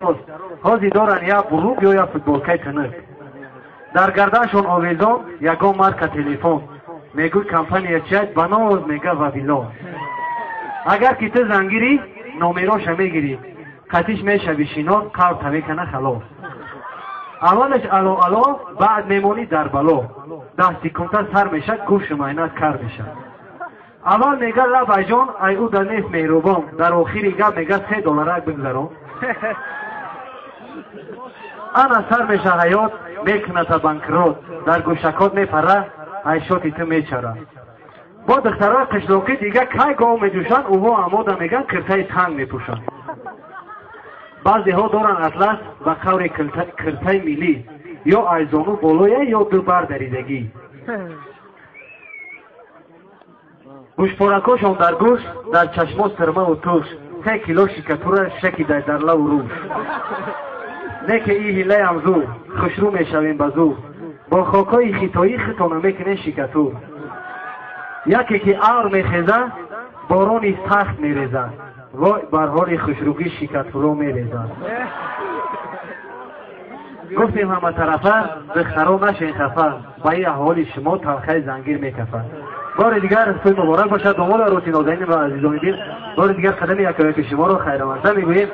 Ҳозир доранд як бурук ё як футболкаи тинук. Дар гарданшон овезон ягон марка телефон. Мегӯй компания чият, ба ноз мега Вавилон. Агар ки ту зангирӣ, номероша мегирӣ. Қатиш мешави шинос, қавр мекана халос. Аввалаш ало ало, баъд мемонӣ дар бало. 10 секунда сар мешад, гӯшу майнат кар мешад. Аввал мега лабайҷон, ай ӯ да нест меҳрубон. Дар охири гап мега 3 долларак бигзарон. Ана сар меша ҳаёт, мекуната банкрот. Дар гӯшакот мепара, айшоти ту мечара. Бо духтарои қишлоқӣ дига кай гов меҷӯшанд, ӯҳо амода меган киртаи танг мепӯшанд. Баъзеҳо доранд атлас ба қаври киртаи миллӣ, ё айзону болоя, ё ду бар даридагӣ. Гӯшпоракошон дар гӯш, дар чашмо сирмаву туш, 3 кило шикатура шакидай дар лаву рӯш. Не ки и ҳилаям зур, хушрӯ мешавем ба зур. Бо хокҳои хитоӣ хитона мекунем шикатур. Яке ки авр мехеза, борони сахт мереза. Вой бар ҳоли хушрӯгӣ шикатуро мереза. Гуфтем ҳаматарафа, духтаро нашен хафа, ба ин аҳволи шумо талхаи зангир мекафад. Бори дигар тӯй муборак бошад, домоду арӯси нозанин ва азизони дил. Бори дигар қадами якояки шуморо хайрамазда мегӯем.